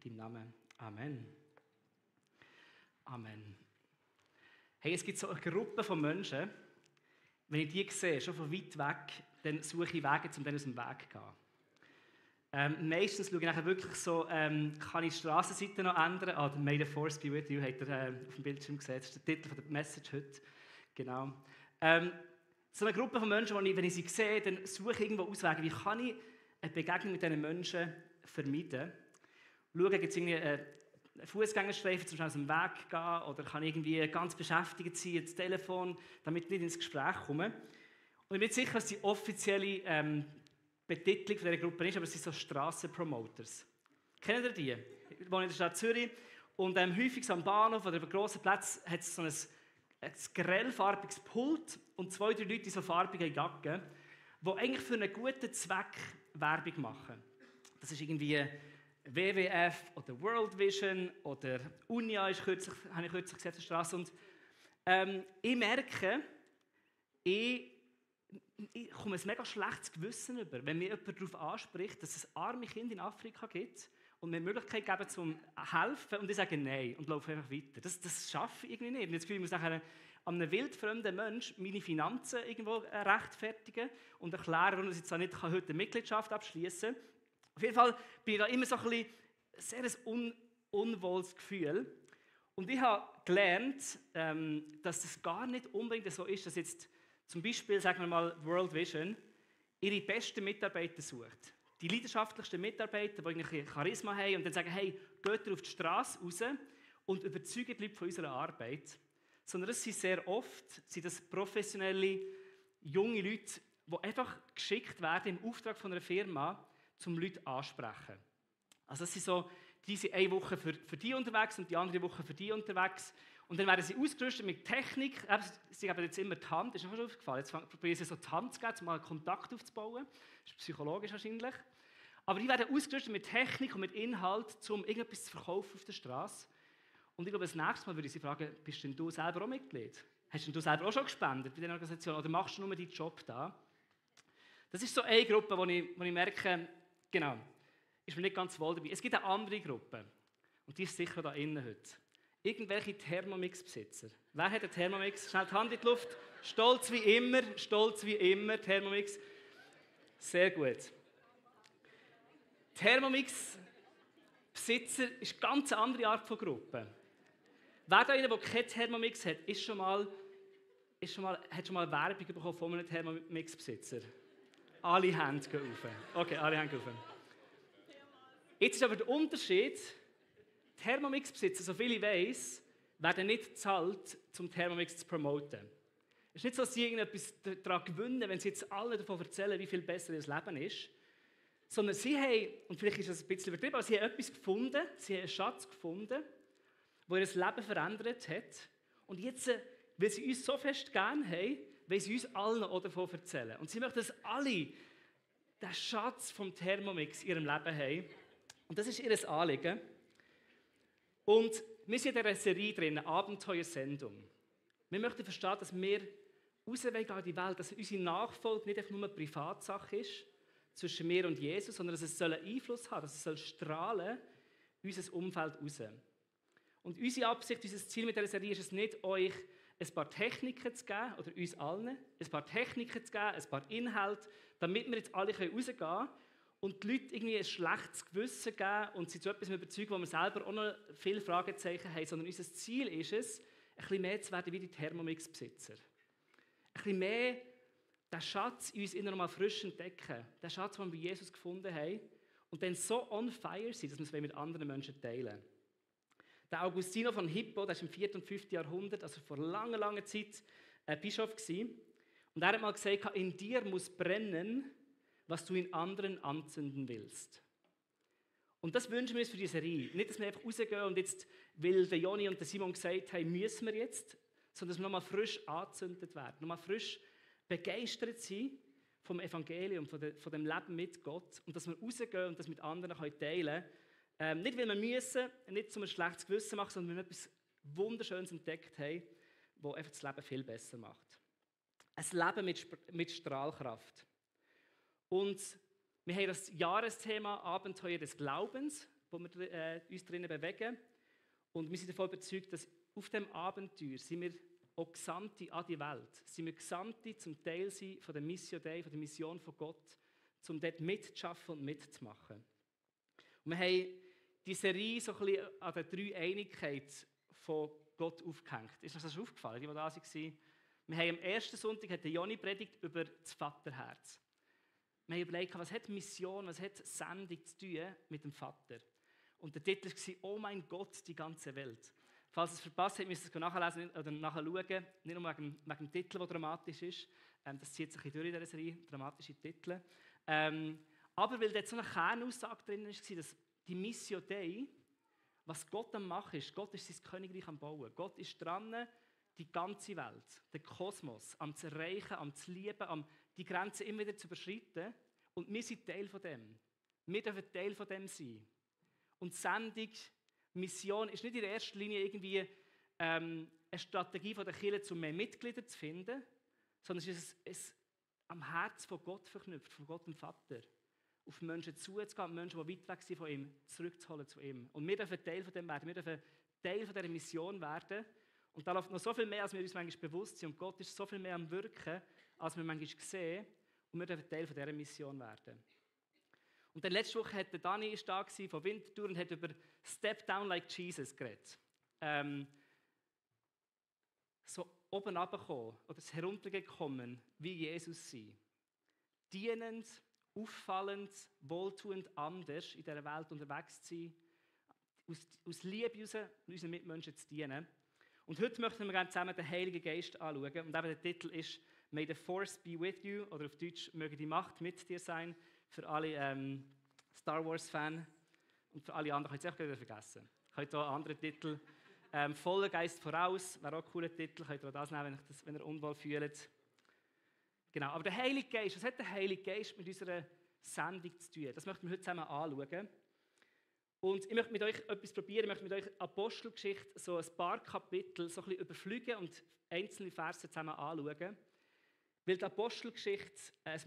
deinem Namen. Amen. Amen. Hey, es gibt so eine Gruppe von Menschen, wenn ich die sehe, schon von weit weg, dann suche ich Wege, um dann aus dem Weg zu gehen. Meistens schaue ich nachher wirklich so, kann ich die Strassenseite noch ändern? «May the force be with you» habt ihr auf dem Bildschirm gesehen. Das ist der Titel der Message heute. Genau. So eine Gruppe von Menschen, wenn ich sie sehe, dann suche ich irgendwo Auswege. Wie kann ich eine Begegnung mit diesen Menschen vermeiden? Schauen, gibt es irgendwie einen Fußgängerstreifen, zum aus dem Weg gehen, oder kann ich irgendwie ganz beschäftigt sein, das Telefon, damit ich nicht ins Gespräch komme. Und ich bin nicht sicher, was die offizielle Betitelung dieser Gruppe ist, aber es sind so Strassenpromoters. Kennt ihr die? Ich wohne in der Stadt Zürich und häufig am Bahnhof oder über grossen Plätzen hat es so ein grellfarbiges Pult und 2, 3 Leute in so farbigen Jacken, die eigentlich für einen guten Zweck Werbung machen. Das ist irgendwie WWF oder World Vision oder Unia, habe ich kürzlich gesehen auf der Straße. Und ich merke, ich komme ein mega schlechtes Gewissen über, wenn mir jemand darauf anspricht, dass es arme Kinder in Afrika gibt und mir die Möglichkeit geben, zum helfen, und ich sage nein und laufe einfach weiter. Das schaffe ich irgendwie nicht. Und jetzt fühle ich mich nachher an einem wildfremden Menschen meine Finanzen irgendwo rechtfertigen und erklären, warum ich jetzt nicht heute eine Mitgliedschaft abschließen kann. Auf jeden Fall bin ich da immer so ein sehr unwohles Gefühl. Und ich habe gelernt, dass es gar nicht unbedingt so ist, dass jetzt zum Beispiel, sagen wir mal, World Vision ihre besten Mitarbeiter sucht. Die leidenschaftlichsten Mitarbeiter, die irgendwie Charisma haben und dann sagen, hey, geht ihr auf die Straße raus und überzeugt die Leute von unserer Arbeit. Sondern es sind sehr oft professionelle, junge Leute, die einfach geschickt werden im Auftrag von einer Firma, um Leute ansprechen. Also es sind so, die sind eine Woche für die unterwegs und die andere Woche für die unterwegs. Und dann werden sie ausgerüstet mit Technik. Sie haben jetzt immer die Hand, das ist mir schon aufgefallen. Jetzt probieren sie so die Hand zu geben, um mal Kontakt aufzubauen. Das ist psychologisch wahrscheinlich. Aber die werden ausgerüstet mit Technik und mit Inhalt, um irgendetwas zu verkaufen auf der Straße. Und ich glaube, das nächste Mal würde ich sie fragen, bist denn du selber auch Mitglied? Hast denn du selber auch schon gespendet bei dieser Organisation? Oder machst du nur deinen Job da? Das ist so eine Gruppe, wo ich merke, genau, ist mir nicht ganz wohl dabei. Es gibt eine andere Gruppe. Und die ist sicher da innen heute. Irgendwelche Thermomix-Besitzer. Wer hat einen Thermomix? Schnell die Hand in die Luft. Stolz wie immer, Thermomix. Sehr gut. Thermomix-Besitzer ist eine ganz andere Art von Gruppe. Wer da innen, der keinen Thermomix hat, hat schon mal Werbung bekommen von einem Thermomix-Besitzer? Alle Hände gehen rauf. Okay, alle Hände gehen rauf. Jetzt ist aber der Unterschied, Thermomix-Besitzer, soviel ich weiss, werden nicht bezahlt, um Thermomix zu promoten. Es ist nicht so, dass sie irgendetwas daran gewinnen, wenn sie jetzt alle davon erzählen, wie viel besser ihr Leben ist, sondern sie haben, und vielleicht ist das ein bisschen übertrieben, aber sie haben etwas gefunden, sie haben einen Schatz gefunden, der ihr Leben verändert hat. Und jetzt, weil sie uns so fest gerne haben, wollen sie uns allen auch davon erzählen. Und sie möchten, dass alle den Schatz vom Thermomix in ihrem Leben haben. Und das ist ihr Anliegen. Und wir sind in dieser Serie drin, eine Abenteuersendung. Wir möchten verstehen, dass wir rausgehen in die Welt, dass unsere Nachfolge nicht einfach nur eine Privatsache ist, zwischen mir und Jesus, sondern dass es einen Einfluss haben soll, dass es strahlen in unser Umfeld raus. Und unsere Absicht, unser Ziel mit dieser Serie ist es nicht, euch ein paar Techniken zu geben, oder uns allen, ein paar Techniken zu geben, ein paar Inhalte, damit wir jetzt alle rausgehen können und die Leute irgendwie ein schlechtes Gewissen geben und sie zu etwas überzeugen, wo wir selber auch noch viele Fragezeichen haben, sondern unser Ziel ist es, ein bisschen mehr zu werden wie die Thermomix-Besitzer. Ein bisschen mehr den Schatz in uns noch mal frisch entdecken, den Schatz, den wir bei Jesus gefunden haben, und dann so on fire sein, dass wir es mit anderen Menschen teilen. Der Augustino von Hippo, der war im 4. und 5. Jahrhundert, also vor langer, langer Zeit, Bischof gewesen. Und er hat mal gesagt, in dir muss brennen, was du in anderen anzünden willst. Und das wünschen wir uns für diese Serie. Nicht, dass wir einfach rausgehen und jetzt, weil der Joni und der Simon gesagt haben, müssen wir jetzt, sondern dass wir nochmal frisch angezündet werden, nochmal frisch begeistert sind vom Evangelium, von dem Leben mit Gott und dass wir rausgehen und das mit anderen teilen können. Nicht, weil wir müssen, nicht um ein schlechtes Gewissen machen, sondern weil wir etwas Wunderschönes entdeckt haben, das einfach das Leben viel besser macht. Ein Leben mit Strahlkraft. Und wir haben das Jahresthema Abenteuer des Glaubens. wo wir uns drinnen bewegen. Und wir sind davon überzeugt, dass auf diesem Abenteuer sind wir auch Gesandte an die Welt. Sind wir Gesandte zum Teil sein von der Mission Day, von der Mission von Gott, um dort mitzuschaffen und mitzumachen. Und wir haben die Serie so ein bisschen an der Dreieinigkeit von Gott aufgehängt. Ist euch das aufgefallen, die da waren? Wir haben am ersten Sonntag hat Joni predigt über das Vaterherz. Wir haben überlegt, was hat Mission, was hat Sendung zu tun mit dem Vater? Und der Titel war «Oh mein Gott, die ganze Welt». Falls ihr es verpasst habt, müsst ihr es nachlesen oder nachschauen. Nicht nur wegen dem Titel, der dramatisch ist. Das zieht sich durch in dieser Serie, dramatische Titel. Aber weil dort so eine Kernaussage drin war, dass die Mission Day, was Gott am Machen ist, Gott ist sein Königreich am Bauen. Gott ist dran, die ganze Welt, den Kosmos, am zu erreichen, am zu lieben, am die Grenzen immer wieder zu überschreiten. Und wir sind Teil von dem. Wir dürfen Teil von dem sein. Und Sendung, Mission ist nicht in erster Linie irgendwie eine Strategie der Kirche, um mehr Mitglieder zu finden, sondern es ist am Herz von Gott verknüpft, von Gott dem Vater. Auf Menschen zuzugehen, Menschen, die weit weg sind von ihm, zurückzuholen zu ihm. Und wir dürfen Teil von dem werden, wir dürfen Teil von dieser Mission werden. Und da läuft noch so viel mehr, als wir uns manchmal bewusst sind. Und Gott ist so viel mehr am Wirken, als wir manchmal sehen. Und wir dürfen Teil von dieser Mission werden. Und dann letzte Woche war Dani da von Winterthur und hat über «Step down like Jesus» geredet. So oben runterkommen oder das heruntergekommen wie Jesus sein. Dienend, auffallend, wohltuend, anders in dieser Welt unterwegs zu sein. Aus Liebe heraus unseren Mitmenschen zu dienen. Und heute möchten wir gerne zusammen den Heiligen Geist anschauen. Und eben der Titel ist «May the Force be with you» oder auf Deutsch «Möge die Macht mit dir sein». Für alle Star Wars-Fans und für alle anderen, könnt ihr es auch wieder vergessen. Ihr könnt auch andere Titel. «Voller Geist voraus» wäre auch ein cooler Titel. Könnt ihr auch das nehmen, wenn ihr unwohl fühlt. Genau, aber der Heilige Geist, was hat der Heilige Geist mit unserer Sendung zu tun? Das möchten wir heute zusammen anschauen. Und ich möchte mit euch etwas probieren. Ich möchte mit euch Apostelgeschichte so ein paar Kapitel so ein bisschen überfliegen und einzelne Verse zusammen anschauen. Weil die Apostelgeschichte ein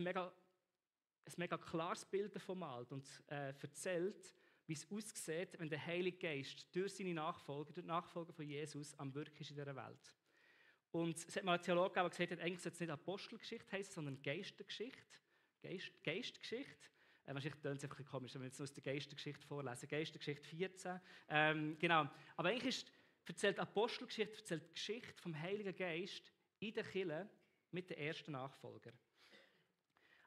mega klares Bild davon malt und erzählt, wie es aussieht, wenn der Heilige Geist durch seine Nachfolger, durch die Nachfolger von Jesus, am Wirken ist in dieser Welt. Und es hat mal einen Theologen gegeben, der gesagt hat, eigentlich sollte es nicht Apostelgeschichte heißen, sondern Geistergeschichte. Geistgeschichte. Wahrscheinlich tönt es einfach ein bisschen komisch, wenn wir jetzt aus der Geistergeschichte vorlesen. Geistergeschichte 14. Genau. Aber eigentlich erzählt Apostelgeschichte die Geschichte vom Heiligen Geist in der Kirche mit den ersten Nachfolgern.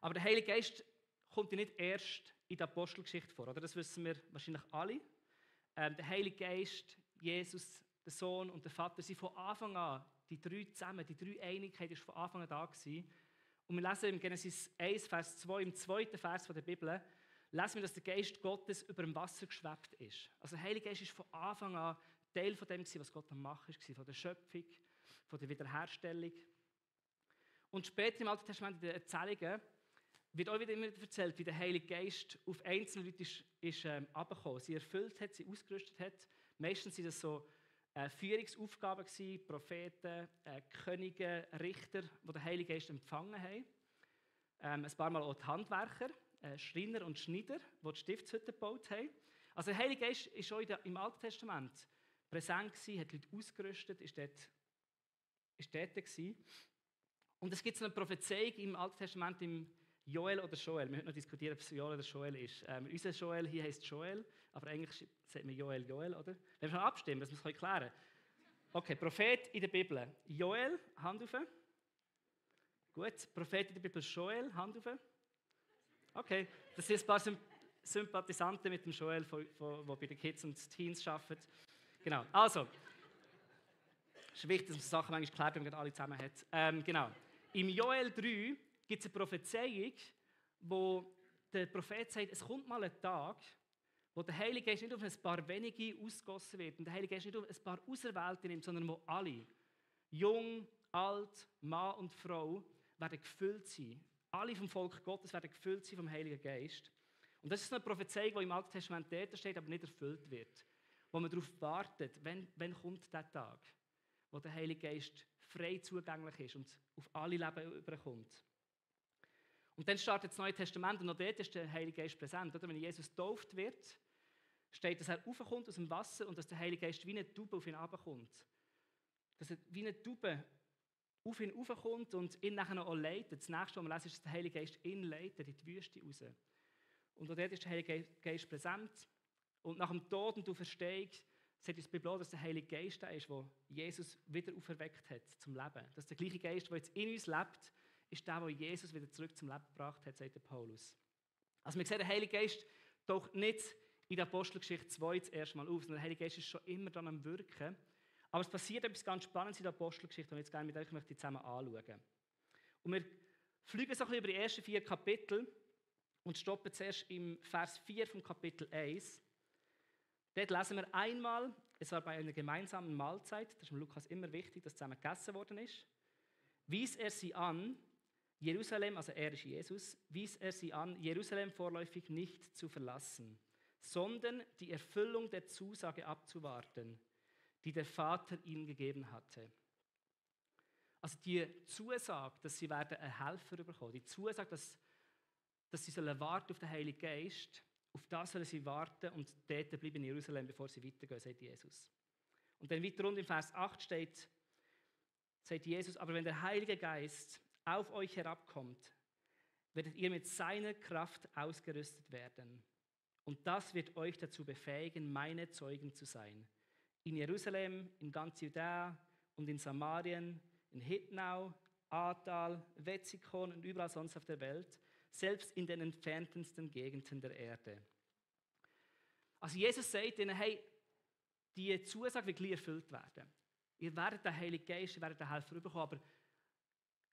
Aber der Heilige Geist kommt ja nicht erst in der Apostelgeschichte vor, oder? Das wissen wir wahrscheinlich alle. Der Heilige Geist, Jesus, der Sohn und der Vater sind von Anfang an, die drei zusammen, die Dreieinigkeit ist von Anfang an da gewesen. Und wir lesen im Genesis 1, Vers 2, im zweiten Vers der Bibel, lesen wir, dass der Geist Gottes über dem Wasser geschwebt ist. Also der Heilige Geist ist von Anfang an Teil von dem, was Gott am Machen war, von der Schöpfung, von der Wiederherstellung. Und später im Alten Testament, in den Erzählungen, wird auch wieder immer erzählt, wie der Heilige Geist auf einzelne Leute ist herabgekommen, sie erfüllt hat, sie ausgerüstet hat. Meistens waren das so Führungsaufgaben gewesen, Propheten, Könige, Richter, die den Heiligen Geist empfangen haben. Ein paar Mal auch die Handwerker, Schreiner und Schneider, die die Stiftshütte gebaut haben. Also der Heilige Geist ist auch im Alten Testament präsent gewesen, hat Leute ausgerüstet, ist dort gewesen. Und es gibt so eine Prophezeiung im Alten Testament im Joel oder Joel. Wir hören noch diskutieren, ob es Joel oder Joel ist. Unser Joel hier heisst Joel, aber eigentlich sagt man Joel, oder? Wenn wir schon abstimmen, dass wir es klären können. Okay, Prophet in der Bibel. Joel, Hand auf. Gut, Prophet in der Bibel Joel, Hand auf. Okay, das sind ein paar Sympathisanten mit dem Joel, die bei den Kids und Teens arbeiten. Genau, also. Es ist wichtig, dass man die Sachen manchmal klärt, wenn man alle zusammen hat. Genau. Im Joel 3 gibt es eine Prophezeiung, wo der Prophet sagt, es kommt mal ein Tag, wo der Heilige Geist nicht auf ein paar wenige ausgegossen wird und der Heilige Geist nicht auf ein paar Auserwählte nimmt, sondern wo alle, jung, alt, Mann und Frau, werden gefüllt sein. Alle vom Volk Gottes werden gefüllt sein vom Heiligen Geist. Und das ist eine Prophezeiung, die im Alten Testament dort steht, aber nicht erfüllt wird. Wo man darauf wartet, wann kommt der Tag, wo der Heilige Geist frei zugänglich ist und auf alle Leben überkommt. Und dann startet das Neue Testament und noch dort ist der Heilige Geist präsent. Oder? Wenn Jesus getauft wird, steht, dass er raufkommt aus dem Wasser und dass der Heilige Geist wie eine Taube auf ihn herabkommt. Dass er wie eine Taube auf ihn raufkommt und ihn nachher noch leitet. Das nächste, was wir lesen, ist, dass der Heilige Geist ihn leitet in die Wüste raus. Und auch dort ist der Heilige Geist präsent. Und nach dem Tod und der Auferstehung sagt uns die Bibel auch, dass der Heilige Geist der ist, der Jesus wieder auferweckt hat zum Leben. Dass der gleiche Geist, der jetzt in uns lebt, ist der, der Jesus wieder zurück zum Leben gebracht hat, sagt der Paulus. Also wir sehen, der Heilige Geist taucht nicht in der Apostelgeschichte 2 das erste Mal auf, sondern der Heilige Geist ist schon immer dann am Wirken. Aber es passiert etwas ganz Spannendes in der Apostelgeschichte, und ich jetzt gerne mit euch möchte zusammen anschauen. Und wir fliegen so ein bisschen über die ersten 4 Kapitel und stoppen zuerst im Vers 4 vom Kapitel 1. Dort lesen wir einmal, es war bei einer gemeinsamen Mahlzeit, das ist dem Lukas immer wichtig, dass zusammen gegessen worden ist, wies er sie an, Jerusalem, also er ist Jesus, wies er sie an, Jerusalem vorläufig nicht zu verlassen, sondern die Erfüllung der Zusage abzuwarten, die der Vater ihnen gegeben hatte. Also die Zusage, dass sie werden einen Helfer bekommen, die Zusage, dass sie sollen warten auf den Heiligen Geist, auf das sollen sie warten und dort bleiben in Jerusalem, bevor sie weitergehen, sagt Jesus. Und dann weiter unten im Vers 8 steht, sagt Jesus, aber wenn der Heilige Geist auf euch herabkommt, werdet ihr mit seiner Kraft ausgerüstet werden. Und das wird euch dazu befähigen, meine Zeugen zu sein. In Jerusalem, in ganz Judäa und in Samarien, in Hitnau, Atal, Wetzikon und überall sonst auf der Welt, selbst in den entferntesten Gegenden der Erde. Also Jesus sagt ihnen, hey, die Zusage wird gleich erfüllt werden. Ihr werdet den Heiligen Geist, ihr werdet den Helfer bekommen, aber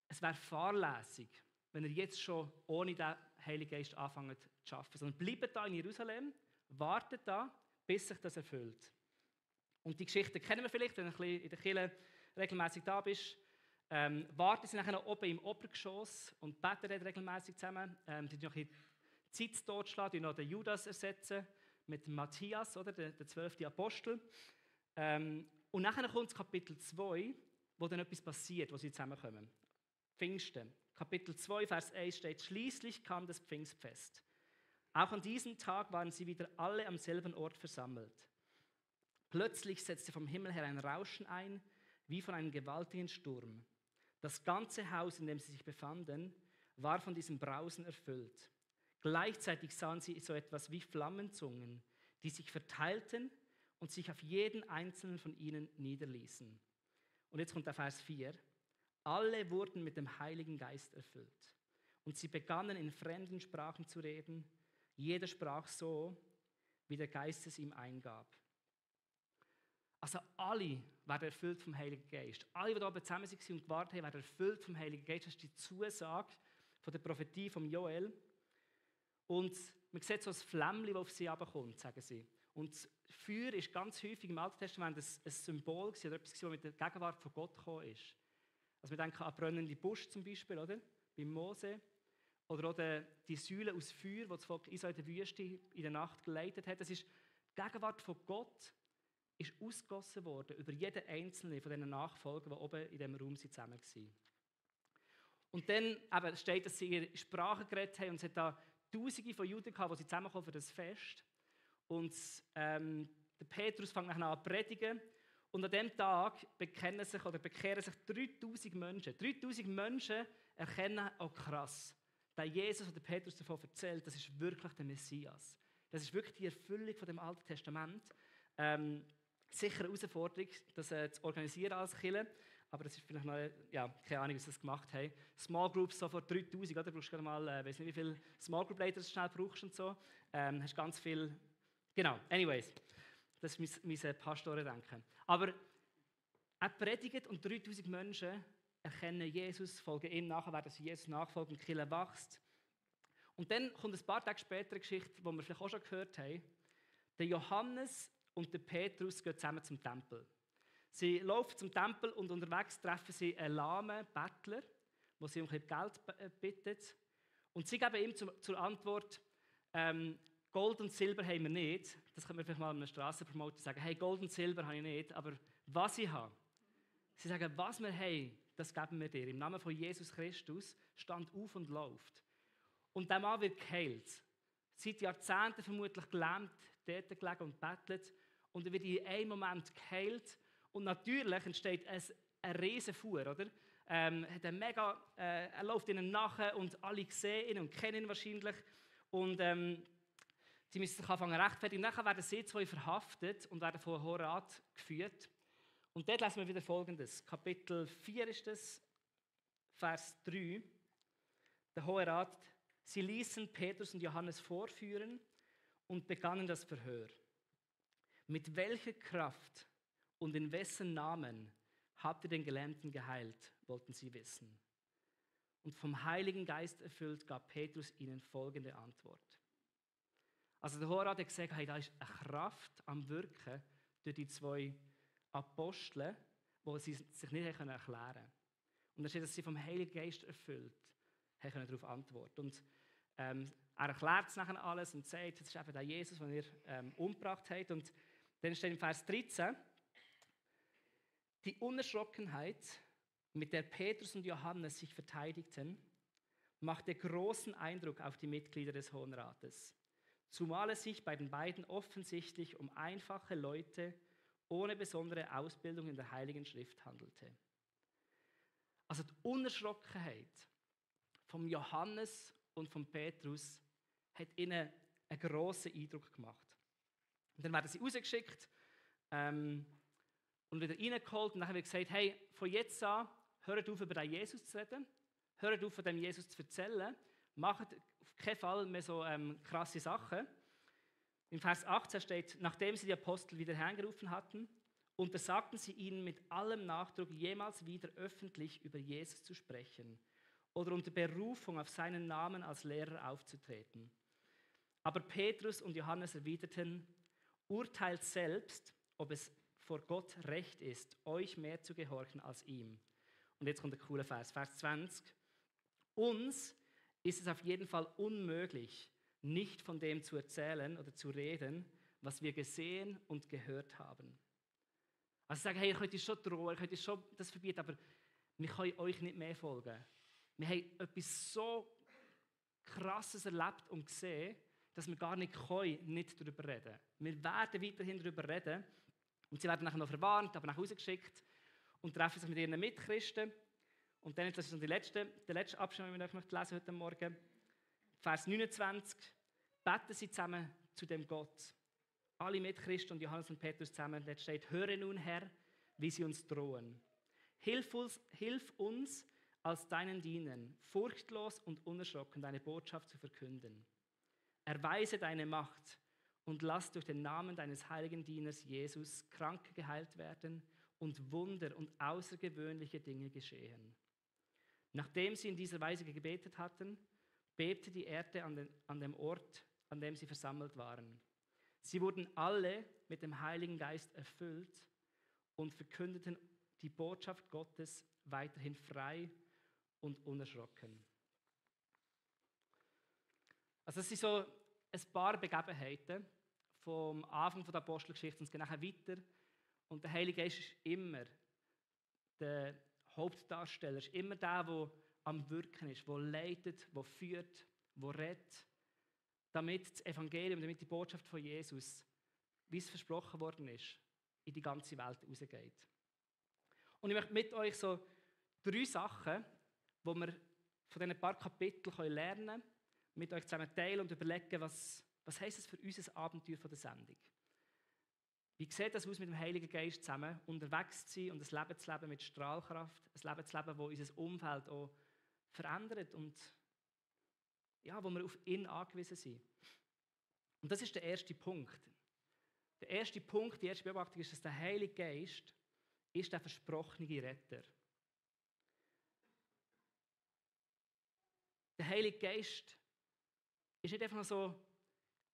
es wäre fahrlässig, wenn ihr jetzt schon ohne den Heiligen Geist anfangt zu arbeiten. Sondern bleibt da in Jerusalem, wartet da, bis sich das erfüllt. Und die Geschichte kennen wir vielleicht, wenn du ein bisschen in der Kirche regelmäßig da bist. Warten sie nachher oben im Obergeschoss und beten regelmäßig zusammen. Die noch ein bisschen Zeit totschlagen, die noch den Judas ersetzen mit Matthias, oder, der 12. Apostel. Und nachher kommt das Kapitel 2, wo dann etwas passiert, wo sie zusammenkommen. Pfingsten. Kapitel 2, Vers 1 steht, schließlich kam das Pfingstfest. Auch an diesem Tag waren sie wieder alle am selben Ort versammelt. Plötzlich setzte vom Himmel her ein Rauschen ein, wie von einem gewaltigen Sturm. Das ganze Haus, in dem sie sich befanden, war von diesem Brausen erfüllt. Gleichzeitig sahen sie so etwas wie Flammenzungen, die sich verteilten und sich auf jeden einzelnen von ihnen niederließen. Und jetzt kommt der Vers 4. Alle wurden mit dem Heiligen Geist erfüllt. Und sie begannen in fremden Sprachen zu reden. Jeder sprach so, wie der Geist es ihm eingab. Also alle werden erfüllt vom Heiligen Geist. Alle, die da oben zusammen waren und gewartet haben, werden erfüllt vom Heiligen Geist. Das ist die Zusage von der Prophetie von Joel. Und man sieht so ein Flämmchen, das auf sie herabkommt, sagen sie. Und das Feuer ist ganz häufig im Alten Testament ein Symbol oder etwas, das mit der Gegenwart von Gott gekommen ist. Also wir denken an brennende Busch zum Beispiel, oder? Bei Mose. Oder auch die Säule aus Feuer, die das Volk Israel in der Wüste in der Nacht geleitet hat. Das ist die Gegenwart von Gott ist ausgegossen worden über jeden einzelnen von diesen Nachfolgern, die oben in diesem Raum zusammen waren. Und dann eben steht, dass sie ihre Sprache geredet haben und es hat da Tausende von Juden gehabt, die zusammenkommen für das Fest. Und der Petrus fängt nachher an zu predigen. Und an diesem Tag bekehren sich 3000 Menschen. 3000 Menschen erkennen auch krass, der Jesus, der Petrus davon erzählt, das ist wirklich der Messias. Das ist wirklich die Erfüllung von dem Alten Testament. Sicher eine Herausforderung, das zu organisieren als Kirche. Aber das ist vielleicht noch, keine Ahnung, wie sie das gemacht haben. Small Groups so vor 3000, oder? Du brauchst gerade mal, weiß nicht, wie viele Small Group Leiter du schnell brauchst und so. Hast ganz viel. Genau, anyways. Das ist mein Pastorendenken. Aber er predigt und 3000 Menschen erkennen Jesus, folgen ihm nachher, werden sie Jesus nachfolgen und die Kirche wächst. Und dann kommt ein paar Tage später eine Geschichte, die wir vielleicht auch schon gehört haben. Der Johannes und der Petrus gehen zusammen zum Tempel. Sie laufen zum Tempel und unterwegs treffen sie einen lahmen Bettler, wo sie um ein bisschen Geld bittet. Und sie geben ihm zur Antwort, Gold und Silber haben wir nicht. Das können wir vielleicht mal an einer Strassenpromoter sagen. Hey, Gold und Silber habe ich nicht, aber was ich habe. Sie sagen, was wir haben, das geben wir dir. Im Namen von Jesus Christus stand auf und läuft. Und der Mann wird geheilt. Seit Jahrzehnten vermutlich gelähmt, dort gelegen und bettelt. Und er wird in einem Moment geheilt. Und natürlich entsteht ein Riesenfuhr, oder? Er läuft ihnen nachher und alle sehen ihn und kennen ihn wahrscheinlich. Und sie müssen sich anfangen rechtfertigen. Nachher werden sie zwei verhaftet und werden vor Hohen Rat geführt. Und dort lesen wir wieder Folgendes. Kapitel 4 ist das, Vers 3. Der Hohe Rat: Sie ließen Petrus und Johannes vorführen und begannen das Verhör. Mit welcher Kraft und in wessen Namen habt ihr den Gelähmten geheilt, wollten sie wissen. Und vom Heiligen Geist erfüllt, gab Petrus ihnen folgende Antwort. Also der Hohe Rat hat gesagt, hey, da ist eine Kraft am Wirken durch die zwei Apostel, die sie sich nicht erklären konnten. Und da steht, dass sie vom Heiligen Geist erfüllt haben darauf antworten. Und er erklärt es nachher alles und sagt, das ist eben der Jesus, den ihr umgebracht habt. Und dann steht im Vers 13, die Unerschrockenheit, mit der Petrus und Johannes sich verteidigten, machte großen Eindruck auf die Mitglieder des Hohen Rates, zumal es sich bei den beiden offensichtlich um einfache Leute ohne besondere Ausbildung in der Heiligen Schrift handelte. Also die Unerschrockenheit vom Johannes und von Petrus hat ihnen einen grossen Eindruck gemacht. Und dann werden sie rausgeschickt und wieder reingeholt und dann wird gesagt, hey, von jetzt an hört auf, über den Jesus zu reden, hört auf, von dem Jesus zu erzählen, macht auf keinen Fall mehr so krasse Sachen. Im Vers 18 steht, nachdem sie die Apostel wieder hergerufen hatten, untersagten sie ihnen mit allem Nachdruck, jemals wieder öffentlich über Jesus zu sprechen oder unter Berufung auf seinen Namen als Lehrer aufzutreten. Aber Petrus und Johannes erwiderten, urteilt selbst, ob es vor Gott recht ist, euch mehr zu gehorchen als ihm. Und jetzt kommt der coole Vers, Vers 20. Uns ist es auf jeden Fall unmöglich, nicht von dem zu erzählen oder zu reden, was wir gesehen und gehört haben. Also sagen, hey, ihr könnt es schon drohen, ihr könnt es schon das verbieten, aber wir können euch nicht mehr folgen. Wir haben etwas so Krasses erlebt und gesehen, dass wir gar nicht können, nicht darüber reden. Wir werden weiterhin darüber reden und sie werden nachher noch verwarnt, aber nach Hause geschickt und treffen sich mit ihren Mitchristen. Und dann, das ist der letzte Abschnitt, den ich möchte lesen heute Morgen. Vers 29. Beten sie zusammen zu dem Gott. Alle Mitchristen und Johannes und Petrus zusammen. Dort steht, höre nun, Herr, wie sie uns drohen. Hilf uns als deinen Dienern, furchtlos und unerschrocken deine Botschaft zu verkünden. Erweise deine Macht und lass durch den Namen deines heiligen Dieners Jesus Kranke geheilt werden und Wunder und außergewöhnliche Dinge geschehen. Nachdem sie in dieser Weise gebetet hatten, bebte die Erde an dem Ort, an dem sie versammelt waren. Sie wurden alle mit dem Heiligen Geist erfüllt und verkündeten die Botschaft Gottes weiterhin frei und unerschrocken. Also das sind so ein paar Begebenheiten vom Anfang der Apostelgeschichte und es geht nachher weiter. Und der Heilige Geist ist immer der Hauptdarsteller, ist immer der am Wirken ist, der leitet, der führt, der rettet, damit das Evangelium, damit die Botschaft von Jesus, wie es versprochen worden ist, in die ganze Welt rausgeht. Und ich möchte mit euch so 3 Sachen, die wir von diesen paar Kapiteln lernen können, mit euch zusammen teilen und überlegen, was heisst das für unser Abenteuer von der Sendung? Wie sieht das aus, mit dem Heiligen Geist zusammen unterwegs zu sein und ein Leben zu leben mit Strahlkraft, ein Leben zu leben, das unser Umfeld auch verändert und ja, wo wir auf ihn angewiesen sind. Und das ist der erste Punkt. Der erste Punkt, die erste Beobachtung ist, dass der Heilige Geist ist der versprochene Retter. Der Heilige Geist ist nicht einfach nur so,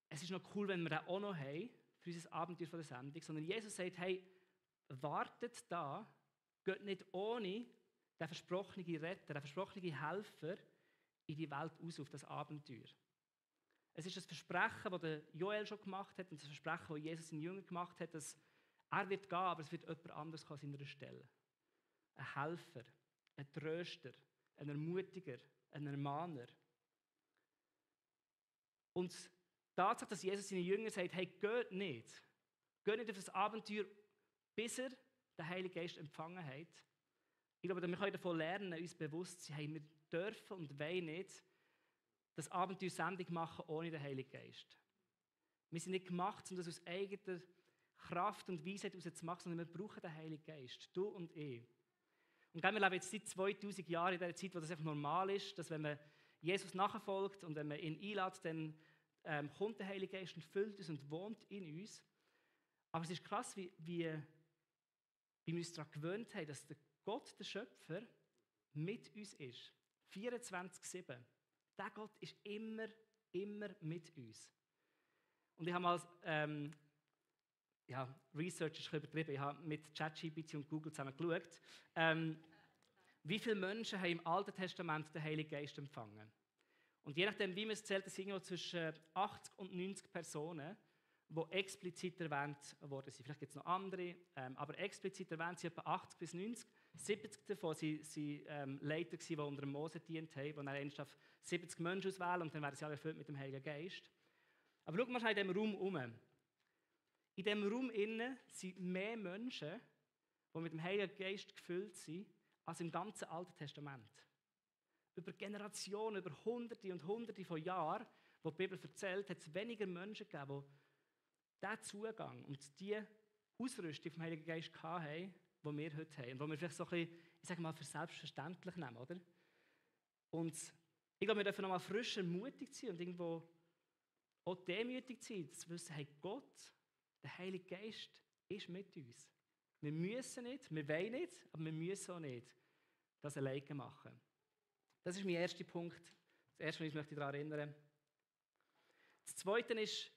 es ist noch cool, wenn wir den auch noch haben, für unser Abenteuer von der Sendung, sondern Jesus sagt, hey, wartet da, geht nicht ohne den versprochenen Retter, den versprochenen Helfer in die Welt aus, auf das Abenteuer. Es ist das Versprechen, das der Joel schon gemacht hat und das Versprechen, das Jesus seinen Jüngern gemacht hat, dass er wird gehen, aber es wird jemand anderes an seiner Stelle. Ein Helfer, ein Tröster, ein Ermutiger, ein Ermahner. Und Tatsache, dass Jesus seinen Jüngern sagt, hey, geht nicht auf das Abenteuer, bis ihr den Heiligen Geist empfangen habt. Ich glaube, wir können davon lernen, uns bewusst zu sein, hey, wir dürfen und wollen nicht das Abenteuer Sendung machen ohne den Heiligen Geist. Wir sind nicht gemacht, um das aus eigener Kraft und Weisheit heraus zu machen, sondern wir brauchen den Heiligen Geist, du und ich. Und wir leben jetzt seit 2000 Jahren in dieser Zeit, wo das einfach normal ist, dass wenn man Jesus nachfolgt und wenn man ihn einlädt, dann kommt der Heilige Geist und füllt uns und wohnt in uns. Aber es ist krass, wie wir uns daran gewöhnt haben, dass der Gott, der Schöpfer, mit uns ist. 24/7. Der Gott ist immer mit uns. Und ich habe mal Research ist übertrieben. Ich habe mit ChatGPT und Google zusammen geschaut, wie viele Menschen haben im Alten Testament den Heiligen Geist empfangen. Und je nachdem, wie man es zählt, sind es zwischen 80 und 90 Personen, die explizit erwähnt worden sind. Vielleicht gibt es noch andere, aber explizit erwähnt sind etwa 80 bis 90. 70 davon waren Leiter, die unter Mose dient haben, die ernsthaft 70 Menschen auswählen und dann werden sie alle erfüllt mit dem Heiligen Geist. Aber schau mal in diesem Raum herum. In diesem Raum innen sind mehr Menschen, die mit dem Heiligen Geist gefüllt sind, als im ganzen Alten Testament. Über Generationen, über Hunderte und Hunderte von Jahren, wo die Bibel erzählt, hat es weniger Menschen gegeben, die diesen Zugang und die Ausrüstung vom Heiligen Geist hatten, die wir heute haben. Und die wir vielleicht so ein bisschen, ich sage mal, für selbstverständlich nehmen, oder? Und ich glaube, wir dürfen nochmal frisch ermutigt sein und irgendwo auch demütig sein, zu wissen, hey, Gott, der Heilige Geist, ist mit uns. Wir müssen nicht, wir wollen nicht, aber wir müssen auch nicht das alleine machen. Das ist mein erster Punkt. Das erste, was ich möchte daran erinnern. Das Zweite ist,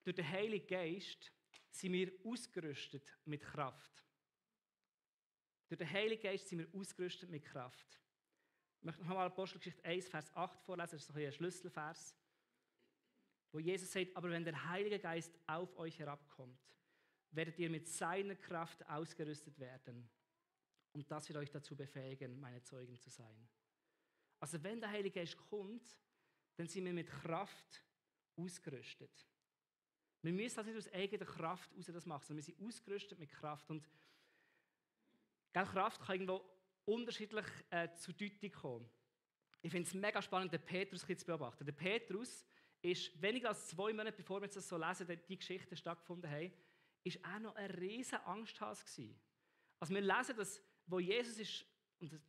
durch den Heiligen Geist sind wir ausgerüstet mit Kraft. Durch den Heiligen Geist sind wir ausgerüstet mit Kraft. Ich möchte noch einmal Apostelgeschichte 1, Vers 8 vorlesen, das ist ein Schlüsselvers, wo Jesus sagt, aber wenn der Heilige Geist auf euch herabkommt, werdet ihr mit seiner Kraft ausgerüstet werden. Und das wird euch dazu befähigen, meine Zeugen zu sein. Also wenn der Heilige Geist kommt, dann sind wir mit Kraft ausgerüstet. Wir müssen das nicht aus eigener Kraft heraus das machen, sondern wir sind ausgerüstet mit Kraft. Und Kraft kann irgendwo unterschiedlich zur Deutung kommen. Ich finde es mega spannend, den Petrus zu beobachten. Der Petrus ist weniger als 2 Monate, bevor wir das so lesen, die Geschichte stattgefunden haben, ist auch noch ein riesen Angsthase gewesen. Also wir lesen, dass, wo Jesus ist, und das,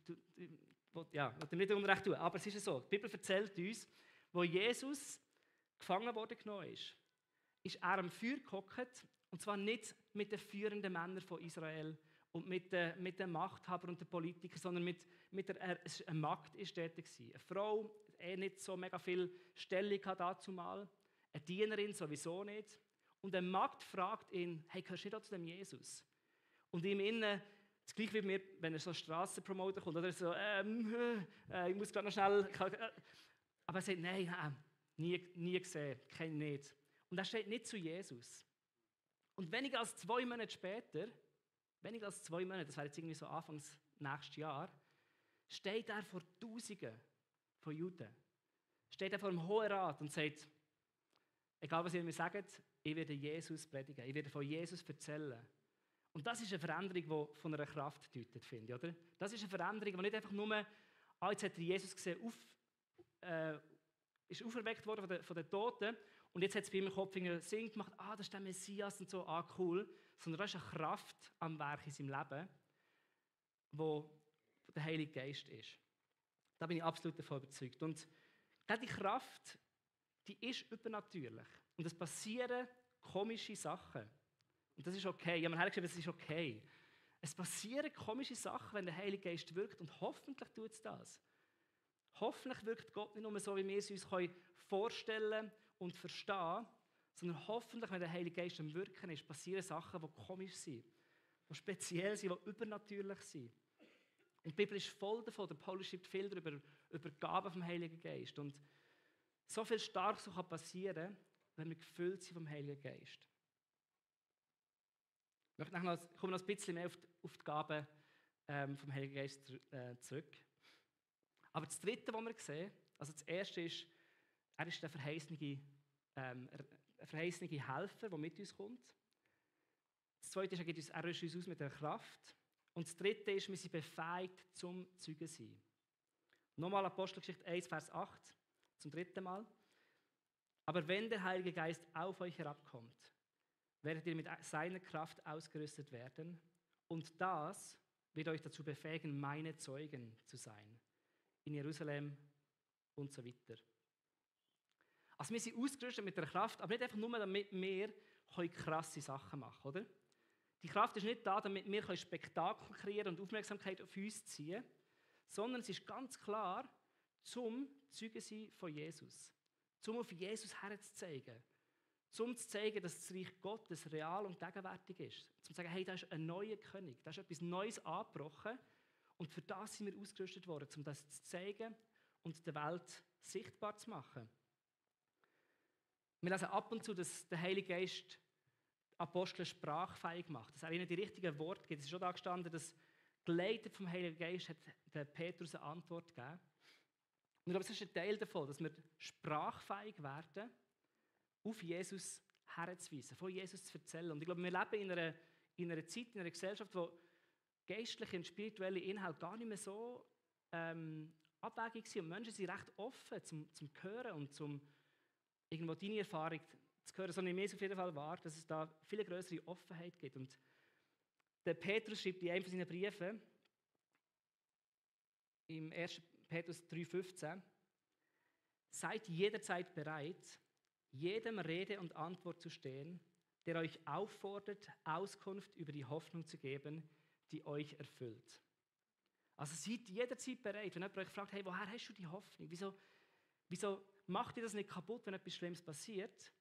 ja, ich will nicht Unrecht tun, aber es ist so, die Bibel erzählt uns, wo Jesus gefangen worden genommen ist er am Feuer gehockt, und zwar nicht mit den führenden Männern von Israel und mit den Machthabern und den Politikern, sondern mit einer Magd war dort. Eine Frau, nicht so mega viel Stellung dazu mal, eine Dienerin sowieso nicht. Und eine Magd fragt ihn, hey, gehörst du nicht auch zu dem Jesus? Und ihm innen, das gleiche wie mir, wenn er so Strassenpromoter kommt, oder so, ich muss gerade noch schnell, aber er sagt, nein, nie gesehen, kenne ich nicht. Und er steht nicht zu Jesus. Und weniger als 2 Monate später, das wäre jetzt irgendwie so Anfangs nächstes Jahr, steht er vor Tausenden von Juden. Steht er vor dem Hohen Rat und sagt, egal was ihr mir sagt, ich werde Jesus predigen, ich werde von Jesus erzählen. Und das ist eine Veränderung, die von einer Kraft deutet, finde ich, oder? Das ist eine Veränderung, die nicht einfach nur, jetzt hat er Jesus gesehen, ist auferweckt worden von den Toten und jetzt hat es bei ihm im Kopf einen Sinn gemacht, das ist der Messias und so, cool. Sondern da ist eine Kraft am Werk in seinem Leben, wo der Heilige Geist ist. Da bin ich absolut davon überzeugt. Und die Kraft, die ist übernatürlich. Und es passieren komische Sachen. Und das ist okay. Ich habe mir hergeschrieben, es ist okay. Es passieren komische Sachen, wenn der Heilige Geist wirkt. Und hoffentlich tut es das. Hoffentlich wirkt Gott nicht nur so, wie wir es uns vorstellen und verstehen, sondern hoffentlich, wenn der Heilige Geist am Wirken ist, passieren Sachen, die komisch sind, die speziell sind, die übernatürlich sind. Und die Bibel ist voll davon. Der Paulus schreibt viel darüber, über die Gaben vom Heiligen Geist. Und so viel Starkes kann passieren, wenn wir gefüllt sind vom Heiligen Geist. Ich komme noch ein bisschen mehr auf die Gaben vom Heiligen Geist zurück. Aber das Dritte, was wir sehen, also das Erste ist, er ist der verheißene ein verheißene Helfer, der mit uns kommt. Das Zweite ist, er rüstet uns aus mit der Kraft. Und das Dritte ist, wir sind befähigt zum Zeugen sein. Nochmal Apostelgeschichte 1, Vers 8, zum dritten Mal. Aber wenn der Heilige Geist auf euch herabkommt, werdet ihr mit seiner Kraft ausgerüstet werden. Und das wird euch dazu befähigen, meine Zeugen zu sein. In Jerusalem und so weiter. Also wir sind ausgerüstet mit der Kraft, aber nicht einfach nur, damit wir krasse Sachen machen können, oder? Die Kraft ist nicht da, damit wir Spektakel kreieren und Aufmerksamkeit auf uns ziehen, sondern es ist ganz klar, zum Zeugen sein von Jesus. Zum auf Jesus herzuzeigen. Zum zu zeigen, dass das Reich Gottes real und gegenwärtig ist. Zum zu sagen, hey, da ist ein neuer König, da ist etwas Neues angebrochen und für das sind wir ausgerüstet worden, um das zu zeigen und der Welt sichtbar zu machen. Wir lesen ab und zu, dass der Heilige Geist Apostel sprachfähig macht, dass er ihnen die richtigen Worte gibt. Es ist schon da gestanden, dass geleitet vom Heiligen Geist hat der Petrus eine Antwort gegeben. Und ich glaube, es ist ein Teil davon, dass wir sprachfähig werden, auf Jesus herzuweisen, von Jesus zu erzählen. Und ich glaube, wir leben in einer Zeit, in einer Gesellschaft, wo geistliche und spirituelle Inhalte gar nicht mehr so abwegig sind. Und Menschen sind recht offen zum Hören und zum irgendwo deine Erfahrung zu hören, sondern mir ist auf jeden Fall wahr, dass es da viel größere Offenheit gibt. Und der Petrus schreibt in einem seiner Briefe, im 1. Petrus 3,15, seid jederzeit bereit, jedem Rede und Antwort zu stehen, der euch auffordert, Auskunft über die Hoffnung zu geben, die euch erfüllt. Also seid jederzeit bereit, wenn jemand euch fragt, hey, woher hast du die Hoffnung? Wieso macht ihr das nicht kaputt, wenn etwas Schlimmes passiert?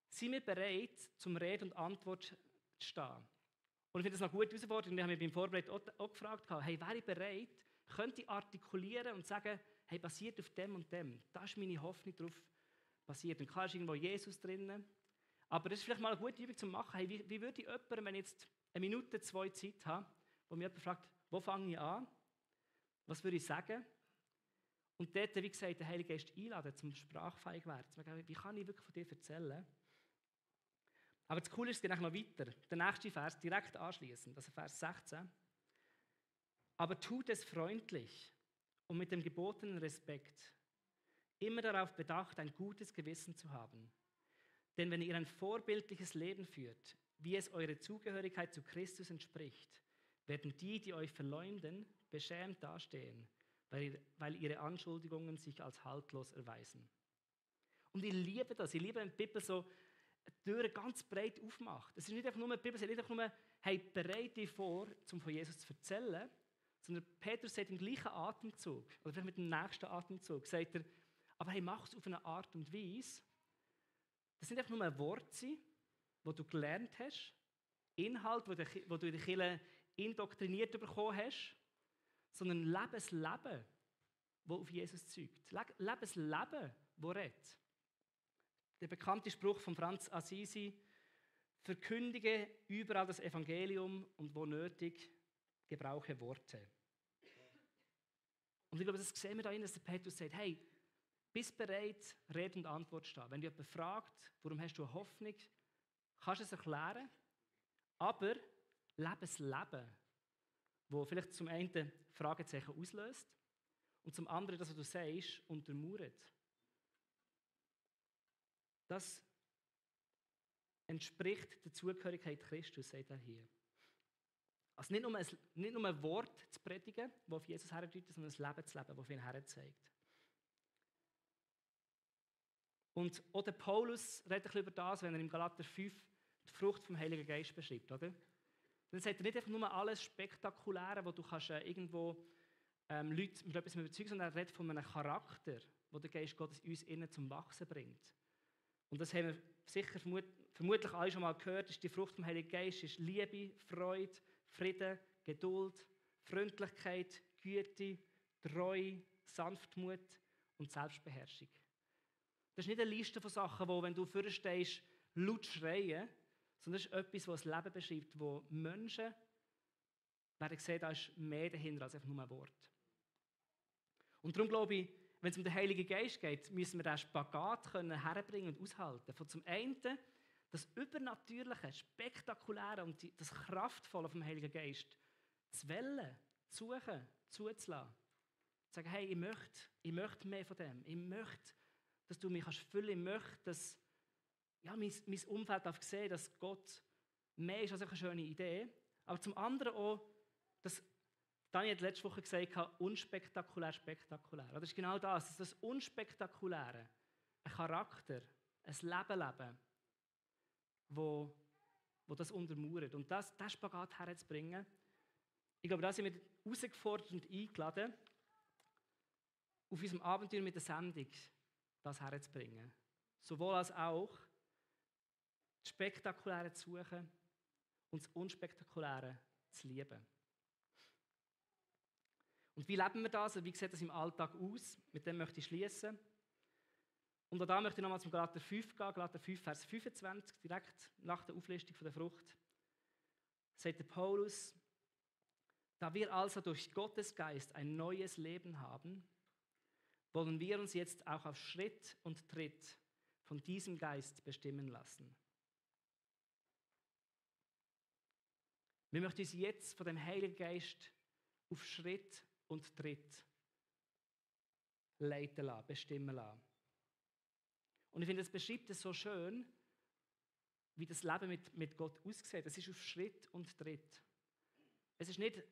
Sind wir bereit, zum Rede und Antwort zu stehen? Und ich finde das noch gut herausgefordert. Und ich habe mich beim Vorbereiten auch gefragt, hey, wäre ich bereit, könnte ich artikulieren und sagen, hey, basiert auf dem und dem. Da ist meine Hoffnung darauf basiert. Und klar ist irgendwo Jesus drin. Aber das ist vielleicht mal eine gute Übung zu machen. Hey, wie würde ich jemandem, wenn ich jetzt 1 Minute, 2 Zeit habe, wo mich jemand fragt, wo fange ich an? Was würde ich sagen? Und dort, wie gesagt, den Heiligen Geist einladen, zum sprachfähig werden. Wie kann ich wirklich von dir erzählen? Aber das Coole ist, es geht noch weiter. Der nächste Vers, direkt anschließend, also Vers 16. Aber tut es freundlich und mit dem gebotenen Respekt, immer darauf bedacht, ein gutes Gewissen zu haben. Denn wenn ihr ein vorbildliches Leben führt, wie es eurer Zugehörigkeit zu Christus entspricht, werden die, die euch verleumden, beschämt dastehen, weil ihre Anschuldigungen sich als haltlos erweisen. Und ich liebe das. Ich liebe, wenn die Bibel so die Türen ganz breit aufmacht. Es ist nicht einfach nur, die Bibel sagt nicht einfach nur, hey, bereite dich vor, um von Jesus zu erzählen, sondern Petrus sagt im gleichen Atemzug, oder vielleicht mit dem nächsten Atemzug, sagt er, aber hey, mach es auf eine Art und Weise, das sind einfach nur ein Wort, die du gelernt hast, Inhalt, wo du in der Kirche indoktriniert bekommen hast, sondern lebe ein Leben, das auf Jesus zeugt. Lebe ein Leben, das redet. Der bekannte Spruch von Franz Assisi, verkündige überall das Evangelium und wo nötig, gebrauche Worte. Und ich glaube, das sehen wir da, dass der Petrus sagt, hey, bist bereit, Rede und Antwort zu stehen. Wenn dich jemand fragt, warum hast du eine Hoffnung, kannst du es erklären, aber lebe ein Leben, das vielleicht zum einen Fragezeichen auslöst und zum anderen, das, was du sagst, untermauert. Das entspricht der Zugehörigkeit Christus, sagt er hier. Also nicht nur ein Wort zu predigen, das auf Jesus herdeutet, sondern ein Leben zu leben, das auf ihn herzeigt. Und auch der Paulus redet ein bisschen über das, wenn er im Galater 5 die Frucht vom Heiligen Geist beschreibt, oder? Dann sagt er nicht einfach nur alles Spektakuläre, wo du kannst, irgendwo Leute mit etwas überzeugen, sondern er redet von einem Charakter, wo der Geist Gottes uns innen zum Wachsen bringt. Und das haben wir sicher vermutlich alle schon mal gehört, ist die Frucht vom Heiligen Geist ist Liebe, Freude, Frieden, Geduld, Freundlichkeit, Güte, Treue, Sanftmut und Selbstbeherrschung. Das ist nicht eine Liste von Sachen, wo, wenn du vorstehst, laut schreien, sondern das ist etwas, was das Leben beschreibt, wo Menschen werden sehen, da ist mehr dahinter als einfach nur ein Wort. Und darum glaube ich, wenn es um den Heiligen Geist geht, müssen wir diesen Spagat herbringen und aushalten. Von zum einen das Übernatürliche, Spektakuläre und das Kraftvolle vom Heiligen Geist zu wählen, zu suchen, zuzulassen. Zu sagen, hey, ich möchte mehr von dem. Ich möchte, dass du mich füllen kannst. Ich möchte, dass mein Umfeld darf sehen, dass Gott mehr ist als eine schöne Idee. Aber zum anderen auch, dass Daniel hat letzte Woche gesagt hat, unspektakulär, spektakulär. Das ist genau das, das Unspektakuläre, ein Charakter, ein Leben, wo das untermauert. Und diesen Spagat herzubringen, ich glaube, da sind wir herausgefordert und eingeladen, auf unserem Abenteuer mit der Sendung das herzubringen. Sowohl als auch das Spektakuläre zu suchen und das Unspektakuläre zu lieben. Und wie leben wir das? Wie sieht das im Alltag aus? Mit dem möchte ich schließen. Und auch da möchte ich nochmal zum Galater 5 gehen. Galater 5, Vers 25, direkt nach der Auflistung der Frucht. Sagt der Paulus, da wir also durch Gottes Geist ein neues Leben haben, wollen wir uns jetzt auch auf Schritt und Tritt von diesem Geist bestimmen lassen. Wir möchten uns jetzt von dem Heiligen Geist auf Schritt und Tritt leiten lassen, bestimmen lassen. Und ich finde, es beschreibt es so schön, wie das Leben mit Gott aussieht. Es ist auf Schritt und Tritt. Es ist nicht,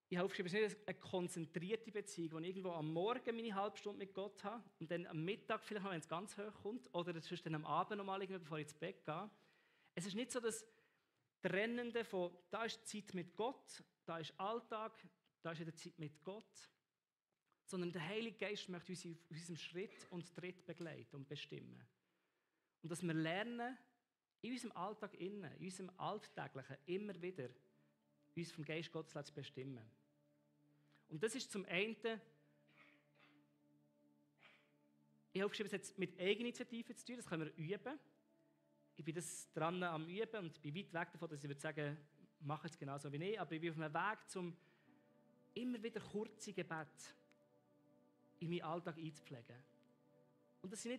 ich habe aufgeschrieben, es ist nicht eine konzentrierte Beziehung, wo ich irgendwo am Morgen meine halbe Stunde mit Gott habe und dann am Mittag vielleicht noch, wenn es ganz hoch kommt, oder sonst dann am Abend nochmal, bevor ich ins Bett gehe. Es ist nicht so das Trennende von, da ist Zeit mit Gott, da ist Alltag, da ist wieder Zeit mit Gott, sondern der Heilige Geist möchte uns auf unserem Schritt und Tritt begleiten und bestimmen. Und dass wir lernen, in unserem Alltag innen, in unserem Alltäglichen immer wieder uns vom Geist Gottes zu bestimmen. Und das ist zum einen, ich habe aufgeschrieben, es hat mit Eigeninitiative zu tun, das können wir üben. Ich bin das dran am Üben und bin weit weg davon, dass ich würde sagen, mach es genauso wie ich, aber ich bin auf einem Weg, um immer wieder kurze Gebete in meinen Alltag einzupflegen. Und das sind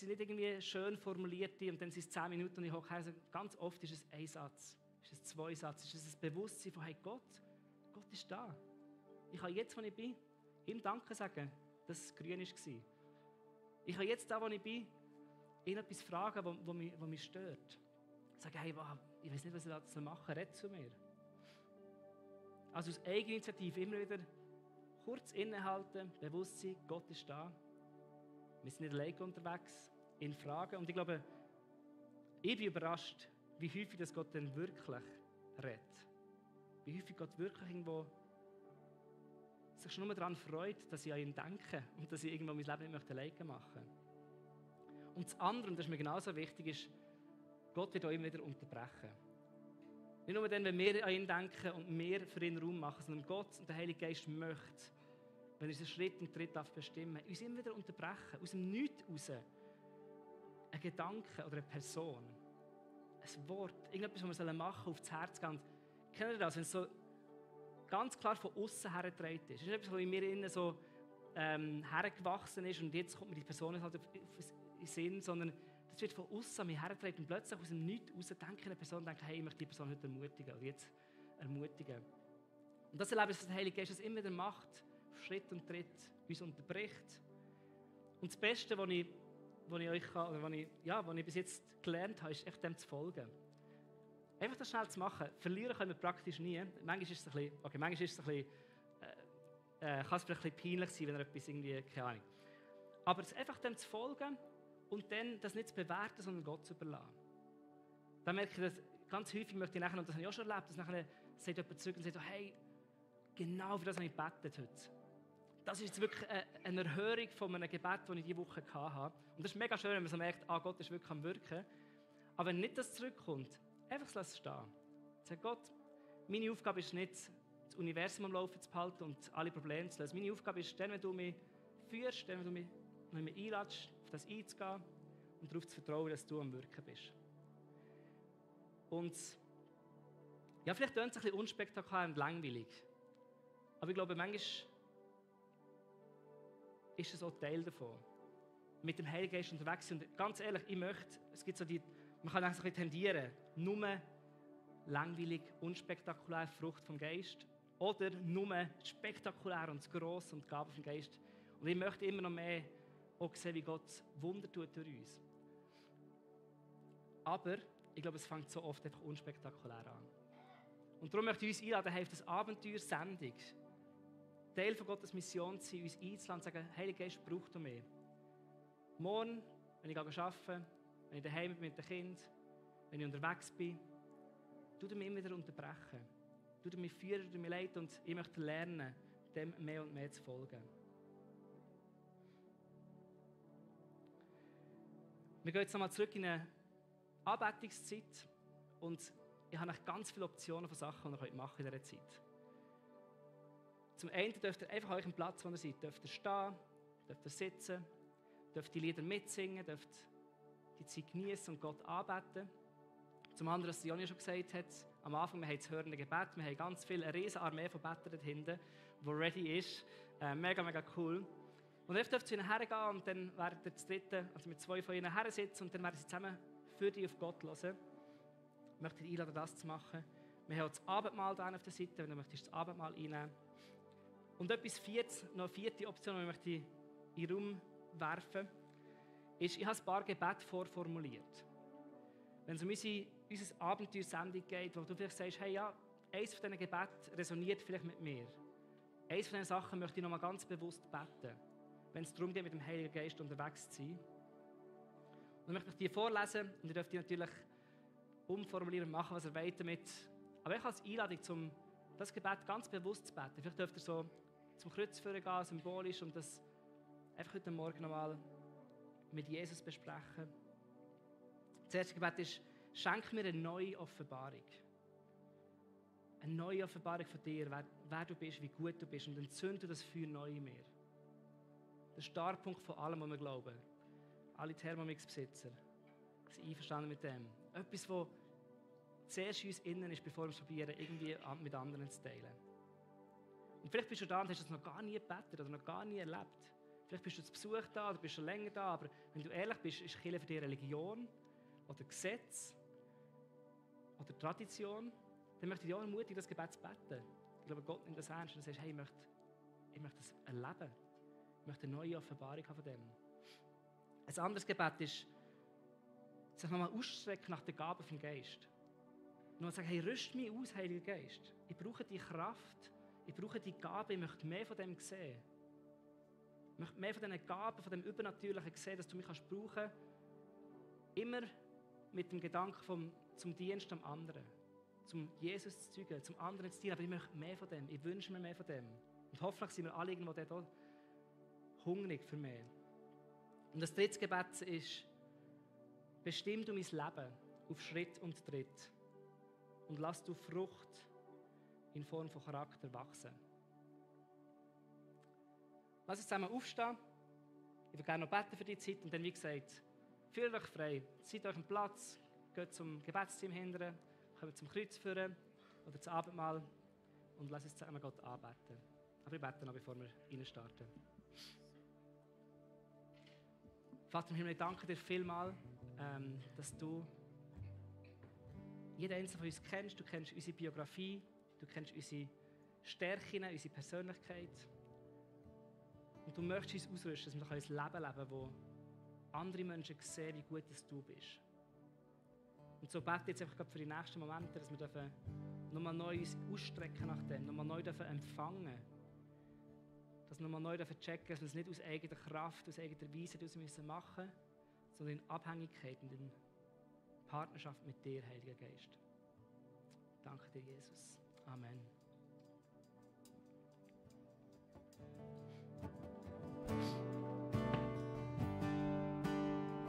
nicht irgendwie schön formulierte und dann sind es 10 Minuten und ich hocke her. Ganz oft ist es ein Satz, ist es 2 Sätze, ist es ein Bewusstsein von, hey Gott ist da. Ich kann jetzt, wo ich bin, ihm Danke sagen, dass es grün war. Ich kann jetzt, da wo ich bin, ihn etwas fragen, was mich stört. Sagen, hey, ich weiß nicht, was ich da machen soll, red zu mir. Also aus Eigeninitiative immer wieder kurz innehalten, Bewusstsein, Gott ist da. Wir sind nicht alleine unterwegs, ihn fragen. Und ich glaube, ich bin überrascht, wie häufig das Gott dann wirklich redet. Wie häufig Gott wirklich irgendwo sich schon nur daran freut, dass ich an ihn denke und dass ich irgendwo mein Leben nicht alleine machen möchte. Und das andere, und das ist mir genauso wichtig, ist, Gott wird auch immer wieder unterbrechen. Nicht nur dann, wenn wir an ihn denken und wir für ihn Raum machen, sondern Gott und der Heilige Geist möchte, wenn er unseren Schritt und Tritt bestimmen, uns immer wieder unterbrechen, aus dem Nichts raus. Ein Gedanke oder eine Person, ein Wort, irgendetwas, was wir machen sollen, auf das Herz gehen. Kennt ihr das, wenn es so ganz klar von außen hergetragen ist? Es ist nicht etwas, was in mir innen so hergewachsen ist und jetzt kommt mir die Person halt in den Sinn, sondern das wird von außen an mich hergetragen und plötzlich aus dem Nichts raus denke ich eine Person, denke, hey, ich möchte die Person heute ermutigen oder jetzt ermutigen. Und das erlebe ich, dass der Heilige Geist das immer wieder macht, auf Schritt und Tritt uns unterbricht. Und das Beste, was ich bis jetzt gelernt habe, ist echt dem zu folgen. Einfach das schnell zu machen. Verlieren können wir praktisch nie. Manchmal ist es ein bisschen, kann es vielleicht ein bisschen peinlich sein, wenn er etwas irgendwie, keine Ahnung. Aber einfach dem zu folgen und dann das nicht zu bewerten, sondern Gott zu überlassen. Dann merke ich, dass ganz häufig möchte ich nachher, und das habe ich auch schon erlebt, dass nachher sagt jemand zurück und sagt, hey, genau für das habe ich gebetet heute. Das ist jetzt wirklich eine Erhörung von einem Gebet, das ich diese Woche hatte. Und das ist mega schön, wenn man so merkt, Gott ist wirklich am Wirken. Aber wenn nicht das zurückkommt, einfach lass es stehen. Sag Gott, meine Aufgabe ist nicht, das Universum am Laufen zu behalten und alle Probleme zu lösen. Meine Aufgabe ist, wenn du mich führst, wenn du mich einlädst, auf das einzugehen und darauf zu vertrauen, dass du am Wirken bist. Und ja, vielleicht klingt es ein bisschen unspektakulär und langweilig. Aber ich glaube, manchmal ist es auch Teil davon. Mit dem Heiligen Geist unterwegs sind. Und ganz ehrlich, ich möchte, es gibt so die, man kann eigentlich so ein bisschen tendieren, nur langweilig, unspektakulär, Frucht vom Geist, oder nur spektakulär und das Grosse und die Gabe vom Geist. Und ich möchte immer noch mehr auch sehen, wie Gott Wunder tut durch uns. Aber ich glaube, es fängt so oft einfach unspektakulär an. Und darum möchte ich uns einladen, auf das Abenteuer-Sendung, Teil von Gottes Mission zu sein, uns einzuladen und zu sagen, Heiliger Geist, braucht du mehr. Morgen, wenn ich arbeite, wenn ich daheim bin mit den Kindern, wenn ich unterwegs bin, tu mich immer wieder unterbrechen. Tu mich führen, tu mich leiten und ich möchte lernen, dem mehr und mehr zu folgen. Wir gehen jetzt nochmal zurück in eine Anbetungszeit und ich habe noch ganz viele Optionen von Sachen, die ihr machen könnt in dieser Zeit. Zum einen dürft ihr einfach an eurem Platz, wo ihr seid, dürft ihr stehen, dürft ihr sitzen, dürft die Lieder mitsingen, dürft die Zeit genießen und Gott anbeten. Zum anderen, was Joni schon gesagt hat, am Anfang, wir haben das hörende Gebet, wir haben ganz viel, eine riesige Armee von Bettern dort hinten, die ready ist. Mega, mega cool. Und jetzt dürft ihr zu ihnen hergehen und dann werdet ihr das dritte, also mit 2 von ihnen her sitzen und dann werden sie zusammen für dich auf Gott hören. Ich möchte dich einladen, das zu machen. Wir haben auch das Abendmahl da auf der Seite, wenn du möchtest das Abendmahl einnehmen. Und etwas Viertes, noch eine 4. Option, die ich möchte in den Raum werfen, ist, ich habe ein paar Gebete vorformuliert. Wenn es um unsere Abenteuersendung geht, wo du vielleicht sagst, hey ja, eines von diesen Gebeten resoniert vielleicht mit mir. Eines von diesen Sachen möchte ich nochmal ganz bewusst beten, wenn es darum geht, mit dem Heiligen Geist unterwegs zu sein. Und ich möchte euch die vorlesen und ihr dürft die natürlich umformulieren und machen, was ihr wollt damit. Aber ich als Einladung, um das Gebet ganz bewusst zu beten. Vielleicht dürft ihr so zum Kreuz gehen, symbolisch, und das einfach heute Morgen nochmal mit Jesus besprechen. Das erste Gebet ist, schenk mir eine neue Offenbarung. Eine neue Offenbarung von dir, wer du bist, wie gut du bist, und entzünde das Feuer neu in mir. Der Startpunkt von allem, was wir glauben. Alle Thermomix-Besitzer sind einverstanden mit dem. Etwas, das zuerst in uns innen ist, bevor wir es probieren, irgendwie mit anderen zu teilen. Und vielleicht bist du da und hast es noch gar nie gebetet oder noch gar nie erlebt. Vielleicht bist du zu Besuch da oder bist schon länger da, aber wenn du ehrlich bist, ist Kirche für dich Religion oder Gesetz oder Tradition, dann möchte ich dich auch ermutigen, das Gebet zu beten. Ich glaube, Gott nimmt das ernst und sagt, hey, ich möchte das erleben. Ich möchte eine neue Offenbarung haben von dem. Ein anderes Gebet ist, sich nochmal ausstrecken nach der Gabe vom Geist. Nur sagen, hey, rüst mich aus, Heiliger Geist. Ich brauche die Kraft, ich brauche die Gabe, ich möchte mehr von dem sehen. Ich möchte mehr von diesen Gaben, von dem Übernatürlichen sehen, dass du mich brauchen kannst. Immer mit dem Gedanken zum Dienst am anderen. Zum Jesus zu zeugen, zum anderen zu dienen. Aber ich möchte mehr von dem, ich wünsche mir mehr von dem. Und hoffentlich sind wir alle irgendwo dort hungrig für mehr. Und das dritte Gebet ist, bestimm du mein Leben auf Schritt und Tritt und lass du Frucht in Form von Charakter wachsen. Lass uns zusammen aufstehen. Ich würde gerne noch beten für die Zeit und dann, wie gesagt, fühlt euch frei. Seid euch am Platz, geht zum Gebetsteam hinterher, kommt zum Kreuz führen oder zum Abendmahl und lasst uns zusammen Gott anbeten. Aber wir beten noch, bevor wir reinstarten. Vater im Himmel, ich danke dir vielmals, dass du jeden einzelnen von uns kennst. Du kennst unsere Biografie, du kennst unsere Stärken, unsere Persönlichkeit. Und du möchtest uns ausrüsten, dass wir ein Leben leben können, wo andere Menschen sehen, wie gut du bist. Und so bete ich jetzt einfach für die nächsten Momente, dass wir nochmal neu uns ausstrecken nach dem, nochmal neu empfangen dürfen. Dass wir nochmal neu checken, dass wir es nicht aus eigener Kraft, aus eigener Weise machen müssen, sondern in Abhängigkeit und in Partnerschaft mit dir, Heiliger Geist. Danke dir, Jesus. Amen.